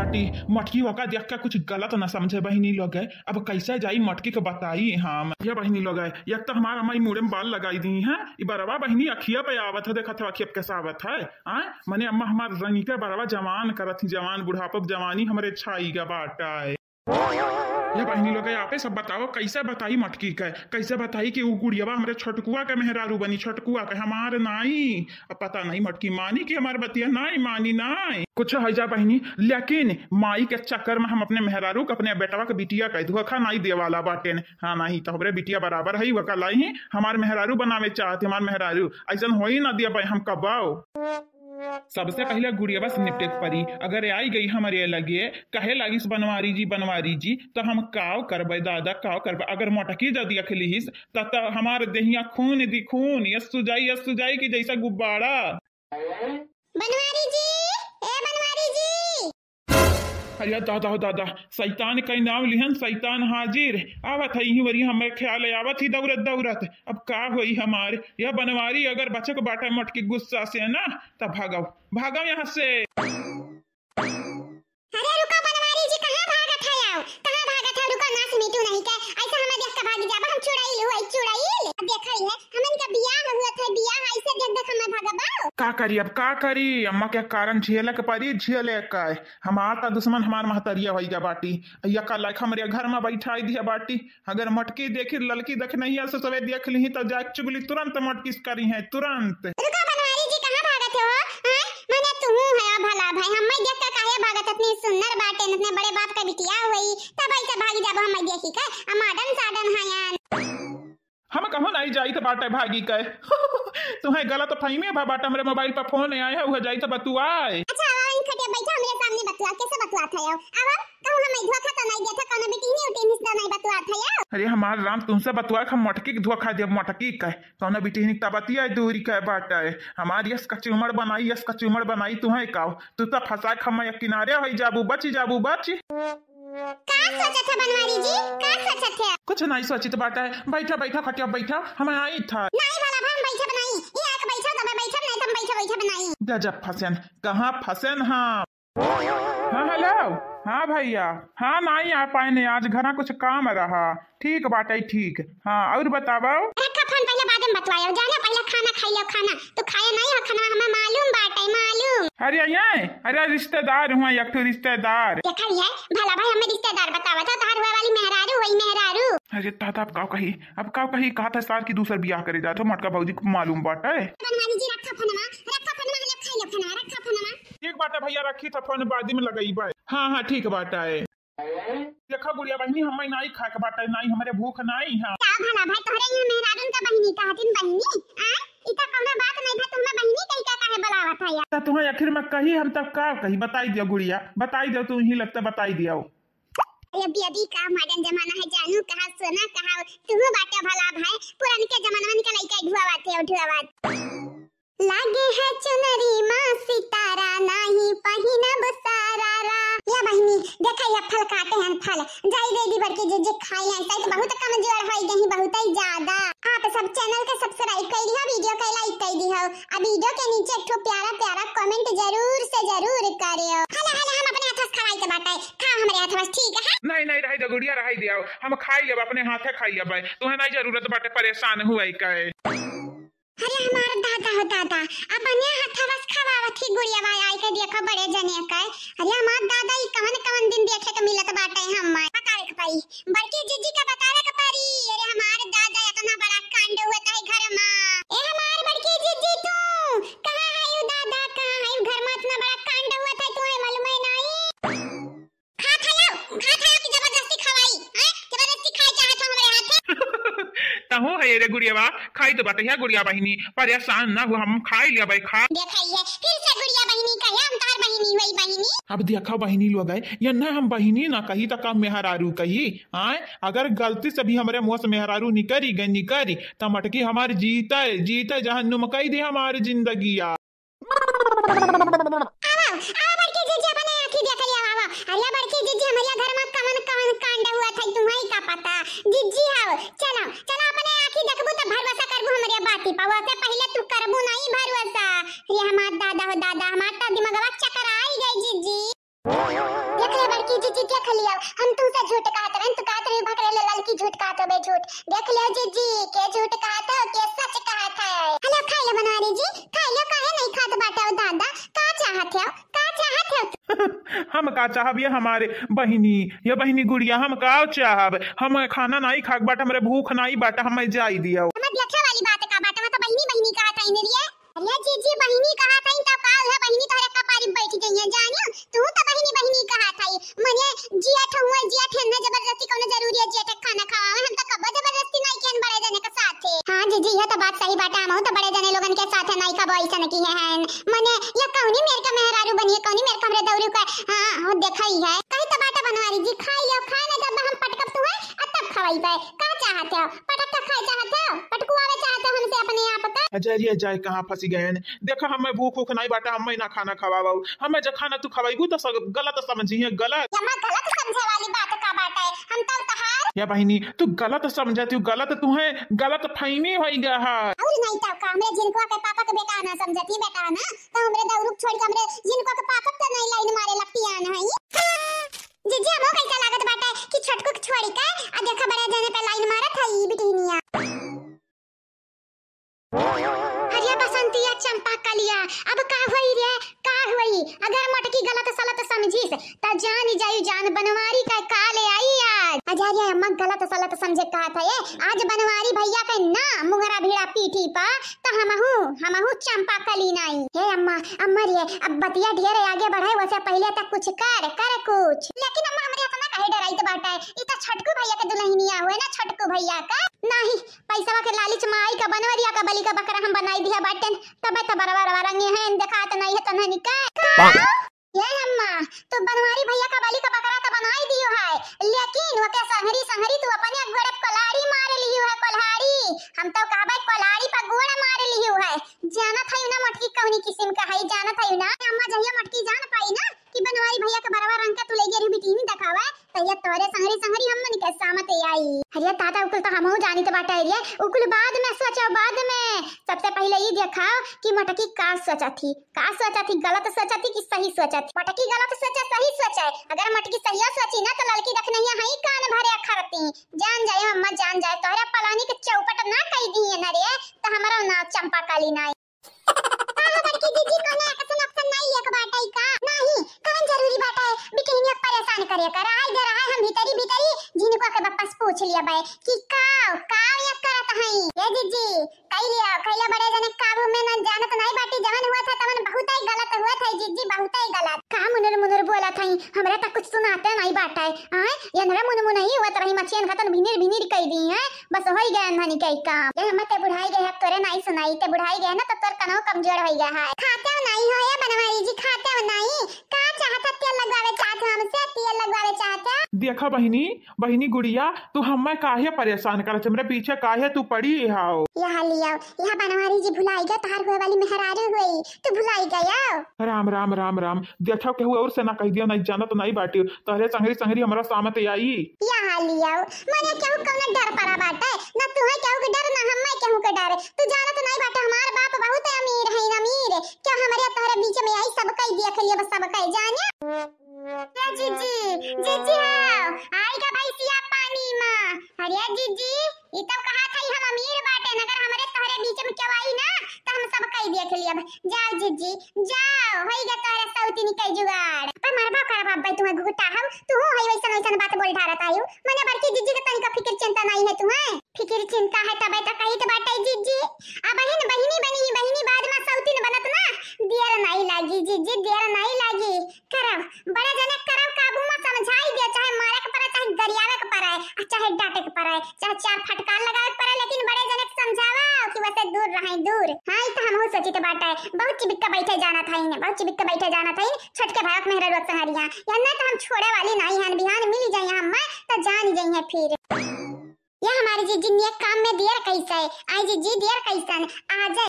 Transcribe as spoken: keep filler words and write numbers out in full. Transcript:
टी, मटकी वका देख के कुछ गलत न समझे बहिनी लोग है। अब कैसे जाई मटकी के बताई हम? ये बहिनी लोग है, एक तो हमार अम्मा ई मुड़े में बाल लगाई दी हैं, ई बरवा बहिनी अखिया पे आवत है, देखत है अखिया पे कैसे आवत है। आय, मने अम्मा हमार रंग के बरवा जवान करत ही, जवान बुढ़ापा पे जवानी हमरे छाई गा बाटा है। ये बहिनी लोग है, आपे सब बताओ कैसे बताई मटकी के, कैसे बताई कि उ गुड़ियावा हमरे छोटकुआ के मेहरारू बनी, छोटकुआ के, हमार नाई। अब पता नहीं मटकी मानी कि हमार बतिया नाई मानी नाई। कुछ है जा बहिनी, लेकिन माई के चक्कर में हम अपने मेहरारू के, अपने बेटवा के बिटिया के धोखा नाई दे वाला बाटेन। हाँ, नहीं तो हमरे बिटिया बराबर है, वका लाई ही हमार मेहरारू बनावे चाहत, हमार मेहरारू ऐसन होई ना दिया भाई हम कबाओ। सबसे पहले गुड़ियावा से निपटे के पड़ी। अगर आई गई हमरे लगे, कहे लागिस बनवारी जी, बनवारी जी, तो हम काव करबे दादा, काव करबे? अगर मोटकी जदी अखलिस, त, त हमार देहिया खून दी खून, यस सुजाई, यस सुजाई की जैसा गुब्बारा। बनवारी जी, ए बनवारी जी। अरे दादा हो दादा, शैतान कई नाम लिहन, शैतान हाजिर। आवत है यहीं वरी, हमरे ख्याल है, आवत ही दौड़त दौड़त। अब का होई हमार? यह बनवारी अगर बचक बाटे मोटकी गुस्सा से ना, तब भागव, भागव यहाँ से। अरे रुका बनवारी जी, कहाँ भागत है आओ? कहाँ भागत है? रुका, नास मीटू नहीं के, ऐसे हमें देख के भागी जाबा, हम चुड़ैल हुआ, चुड़ैल। अब देखा ही है, हमन का बियाह हुआ था, बियाह ऐसे देख देख हमें भागबा। का करी अब, का करी? अम्मा के कारण झेले के परी, झेले के। हमार ता दुश्मन हमार महतरिया होई गा बाटी, या का लायक हमरे घर में बैठाई दिया बाटी। अगर मटकी देखी, ललकी देख नहीं है, ससुरे देख ली तो जाके चुगली तुरंत मटकी से करी है, तुरंत। रुका बनवारी जी, कहाँ भागत हो? हैं? मने तुहू है भला भाई, हम्मे देख के काहे भागत? इतनी सुंदर बाटे, इतने बड़े बाप का बिटिया हुई, तब ऐसे भागी जाबो हम्मे देखी के? आ modern साडन है यान। हम कहूँ नहीं जाइत बाटे भागी के। तुम्हें गलत फहमी भा बाटे, हमरे मोबाइल पर फोन आए है, वह जाइत बतुआए। अच्छा, आवा, इन खटिया बैठा, हमरे सामने बतुआ, कैसे बतुआ था यार? आवा, कहूँ हम धोखा तो नहीं देता, कौनो बिटिहनी उटिहनी से तो नहीं बतुआ था यार? अरे हमार राम, तुमसे बतुआ के हम मटकी के धोखा देब, मटकी के। कौनो बिटिहनी तबतिया दूरी के बाटे। हमार यस कचुमड़ बनाई, यस कचुमड़ बनाई, तुम्हें काव? तू तो फंसा के हम एक किनारे होई जाबू, बची जाबू, बची। का सोचत है बनवारी जी? का सोचत है? कुछ नहीं सोचित बाटे। बैठा, बैठा, खटिया बैठा, हम आई था। नहीं भला भाई, हम बैठा बनाई। ये आके बैठा, तबे बैठा, नहीं तो हम बैठा, बैठा बनाई। गजब फसेन, कहाँ फसेन हम? हाँ, हेलो। हाँ भैया, हाँ, नहीं आ पाएने आज, घरा कुछ काम रहा। ठीक बाटे, ठीक। हाँ, और बतावा। रखा फोन, पहले बाद में बतवायो, जाने पहले खाना खाई लो, खाना। तू खाए नहीं हो खाना, हमें मालूम बाटे, मालूम। अरे ये, अरे रिश्तेदार हुआ, एक ठो रिश्तेदार। देखा ये, भला भाई हमें रिश्तेदार बतावा था, तार हुआ वाली मेहरारू, वही मेहरारू। अरे दादा, अब का कही, अब का कही, कहा था सार की दूसर बियाह करे जात हो, मोटका भौजी को मालूम बाटे। बनवारी जी, रखा फोनमा, रखा फोनमा, हम लोग खाई लो खाना, रखा फोनमा। ठीक बाटे भैया, रखी था फोन, बाद में लगाइबे। हाँ, हाँ, ठीक बाटे। देखा गुड़िया बहिनी, हमें नाई खाए के बाटे, नाई हमरे भूख नाई है। का भला भाई, तोहरे यहाँ मेहरारून का बहिनी कहतिन बहिनी? आ? ई त कौनो बात नहीं भा, तुम्हें बहिनी कही का काहे बुलावत है यार? त तुम्हें आखिर में कही हम तब का कही, बताई दियो गुड़िया, बताई दियो, तू ही लगता बताई दियो। अरे अभी, अभी का modern जमाना है जानू, कहा सोना, कहा तुहू बाटे भला भाई, पुरनके जमानवन के लइका ढुआवत है, ढुआवत। लागे है चुनरी मा सितारा, नाही पहिनब सारारा। या बहिनी, देखा या फल काटे हन फल। जाई दे दी बड़की जिज्जी खाई हन, सही तो बहुत कमजोर होई गई, बहुत ही ज्यादा। आप सब channel के subscribe कर दियो, video के like कर दियो। अब video के नीचे एक ठो प्यारा प्यारा comment जरूर से जरूर करियो। हला, हला, हम अपने हाथ से खवाई के बाटे, खाओ हमरे हाथ से, ठीक है? नहीं, नहीं, रही दे गुड़िया, रही दियो, हम खाई लेब, अपने हाथे खाई लेब, तुम्हें नहीं जरूरत बाटे परेशान हुए के। अरे हमार दादा हो दादा, अपने हथवा से खवावत ही गुड़िया भाई आई के देखो बड़े जने के। अरे हमार दादा, ई कवन कवन दिन देखे के मिलत बाटे हम। बतावे के पड़ी, बड़की जिज्जी का बतावे के पड़ी। अरे हमार दादा, इतना बड़ा कांड हुआ था घर में। ए हमार बड़की जिज्जी, तू कहाँ है यू दादा, कहाँ है यू? घर में इतना बड़ा कांड हुआ था, तुम्हें मालूम है नहीं? खा खाओ, खा खाओ कि जबरदस्ती खवाई, हैं? जबरदस्ती खाए चाहत हो हमरे हाथे। तहू है रे गुड़ियावा, खाई तो बटैया गुड़िया बहिनी, परेशान ना हो, हम खाई लिया भाई, खा। देखा ये, फिर से गुड़िया बहिनी कहे, हम तार बहिनी हुई बहिनी। अब देखा बहिनी लोग है, ये ना हम बहिनी ना कही तो का मेहरारू कही, आए? अगर गलती से भी हमरे मुंह से मेहरारू निकरी गई, निकरी, त मटकी हमार जीते, जीते जहन्नुम कई दे हमार जिंदगिया। आवा, आवा बड़की जिज्जी, अपने आँखी देख लिया, आवा। अरे बड़की जिज्जी, हमरिया घर में कवन कवन कांड हुआ था, तुम्हें का पता? जिज्जी आओ, चलो, चलो, अपने आँखी देखबू तो भरोसा करबू हमरे बाती पा। वैसे पहले तू करबू नहीं भरोसा। अरे हमार दादा हो दादा, हमार तो दिमागवा चकराई गई जिज्जी। हम का चाहब ये हमारे बहिनी, ये बहिनी गुड़िया, हम का चाहब? हम खाना नाई खाक बाटे, हमरे भूख नाई बाटे, हम जाई दियो। हम देखे वाली बात का बाटे, हम तो बहिनी बहिनी कहा था इन्हें लिए। अरे जीजी, बहिनी कहा था, तब का है, बहिनी तोहरे कपारी बैठ गई है, जानियो, तू तो बहिनी बहिनी कहा था। मने जिया ठहुआ, जिया ठेन में जबरदस्ती कौनो जरूरी है, जिया ठे खाना खवावे, हम तो कब्बो जबरदस्ती नाई केन बड़े जने के साथे। हाँ जीजी, ये तो बात सही बाटे, हम तो बड़े जने लोगन के साथे नाई कब्बो ऐसन किहे हैं। मने ये कौनी मेर का मेहरारू बनी है, कौनी मेर का हमरे दौरू का, हाँ, हो देखा ही है। कही तो बाटे बनवारी जी, खाई लियो, खाए ना जब हम पटकब तू है, आ तब खवाई पे। का चाहत हो? पटक के खाए चाहत हो? पटकुआवे चाहत हो हमसे अपने आप का? अजरिया जाए कहाँ फंसी गए हैं। देखा, हमें भूख उख नाई बाटे, हमें ना खाना खवावा। हमें जो खाना तू खवाईबू तो सब गलत समझी है, गलत। ये मैं गलत समझे वाली बात का बाटे? हम तो तहार या बहिनी, तू गलत समझत हूँ, गलत तू है, गलत फहमी होई गया है। और नहीं तो का, हमरे जिनको के पापा के बेटा ना समझती बेटा ना, तो हमरे दौरुक छोड़ के हमरे जिनको के पापा तो नहीं लाइन मारे लपटियान है। जीजी, हमो कैसा लागत बाटे कि छोटकू के छोड़ी के आ देखा बड़े जने पे लाइन मारत है ई बिटिनिया। अरे बसंतिया चंपा कलिया, अब का होई रे, का होई? अगर मोटकी गलत सलत समझिस, त जान जाई जान बनवारी का का ले आई आज। अजरिया अम्मा गलत सलत समझे कहा था ये, आज बनवारी भैया के ना मुंगरा भिड़ा पीठी पा, त हमहू, हमहू चंपा कली नाई। हे अम्मा, अम्मा रे, अब बतिया ढेर आगे बढ़े, वैसे पहले तक कुछ कर, कर कुछ। लेकिन अम्मा हमरे इतना काहे डराइत बाटे, ई त छोटकू भैया के दुल्हनिया हुए ना, छोटकू भैया का। नाही, पैसवा के लालच में आई का बनवरिया का बलि का बकरा हम बनाई दिया बाटेन, तबे त बरवा रवा रंगे हैं, देखात नहीं है तन्हनी का। का? ये अम्मा, तू बनवारी भैया का बलि का बकरा त बनाई दियो है, लेकिन ओके संहरी संहरी तू अपने गोड़े पे कोल्हाड़ी मार लियो है, कोल्हाड़ी। हम तो कहबे कोल्हाड़ी पर गोड़ मार लियो है। जानत है ना मोटकी कौनी किस्म का है, जानत है ना। अम्मा जहिया मोटकी जान पाई ना कि बनवारी भैया के बरवा रंग का तू ले गेली बिटिनी देखावे, तहिया तोरे संहरी संहरी हमन के सामत आई। अरे दादा, उकुल तो हमहू जानित बाटे रे, उकुल बाद में सोचो, बाद में। सबसे पहले ई देखाओ कि मोटकी का सोचत थी, का सोचत थी, गलत सोचत थी कि सही सोचत थी। मोटकी गलत सोचे, सही सोचे। अगर मोटकी सहिया सोची ना तो ललकी देखनहिया हई कान भरे अखरती। जान जाए अम्मा, जान जाए, तोहरे पलानी के चौपट ना कई दिए ना रे, तो हमारा नाम चंपा काली नाई। का हो बड़की जीजी, कौनो action option नाई लेक बाटई का? नाही, कौन जरूरी बाटई बिटिनिया के परेशान करे का? रहाई दे, रहाई, हम भीतरी भीतरी झिनको के वापस पूछ लिया बे कि काव, काव ये करत हई। ए जीजी, कई लिया, खैला बड़े जने काबू में न जानत नाई बाटी, जवन हुआ था तवन बहुतई गलत हुआ था जीजी, बहुतई गलत। का मुनुर मुनुर बोलत हई, हमरा त कुछ सुनाते नाई बाटई। आय, यनरे मुनमुन ही हुआ तरही मछियन खतन भिनिर भिनिर कई दी है। बस होई गए नन्हनी के काम। ए अम्मा, ते बुढ़ाई गए है, तोरे नाई सुनाई, ते बुढ़ाई गए ना तो तोर कनवा कमजोर होई गया है। खाते हो नाई हो ए बनवारी जी, खाते हो नाई। का चाहत है तेल लगवावे चाहत हो हमसे, तेल लगवावे चाहत है? देखा बहिनी, बहिनी गुड़िया, तू हमें काहे परेशान करत, हमरे पीछे काहे तू पड़ी हाओ? यहाँ लियाओ, यहाँ बनवारी जी भुलाई गए तहार हुए वाली मेहरारू हुई, तू भुलाई गयो। राम राम राम राम, देखा केहू और से ना कह दिया, नहीं जानत नहीं बाटी। तोहरे संगरी संगरी हमरा सामत आई। या हाल लियाओ, मने केहू कौनो डर परा बाटे, ना तुहे केहू के डर, ना हम्मे केहू के डर। तू जानत नहीं बाटे, हमार बाप बहुत अमीर है, अमीर। क्या हमरे तोहरे बीच में आई, सब कई देख लिया, बस सब कई जाने। ए जीजी, जीजी हो, आई का भैंसिया पानी में। अरे जीजी, ई तब कहा था हम अमीर बाटे, अगर हमरे तोहरे बीच में केहू आई ना, तो हम सब कई देख लिया। जाओ जीजी, जाओ, होई गया तोहरा सौतीनी के जुगाड़। पे मरबा करब अब्बे तुम्हें गुगुटा हम, तू हो हई वैसन वैसन बात बोल ढारत आयु। मने बड़की जीजी के तनिका फिकिर चिंता नहीं है तुम्हें? फिकिर चिंता है तबे तो कही तो बाटे जीजी। अब बहिन बहिनी बनी, बहिनी बाद में सौतीन बनत ना, देर नहीं लागी जीजी, देर नहीं लागी। करब, बड़े जने करब काबू में समझाई दे, चाहे मारे के पड़े, चाहे गरियावे के पड़े, आ चाहे डांटे के पड़े, चाहे चार फटकार लगावे के पड़े, लेकिन बड़े जने के समझावा कि वैसे दूर रहे, दूर। हाँ, ई तो हमहू सोचित बाटे। बहुत चिबिक के बैठे जानत हईन, बहुत चिबिक के बैठे जानत हईन, छोटके भाई के मेहरा रोज संहरिया। या ना तो हम छोड़े वाली नहीं हन, बिहान मिल जाए हम मैं, तो जान जाइए फिर। ये हमारी जीजी ने काम में देर कैसे? आई जीजी, देर कैसन? आ जाए।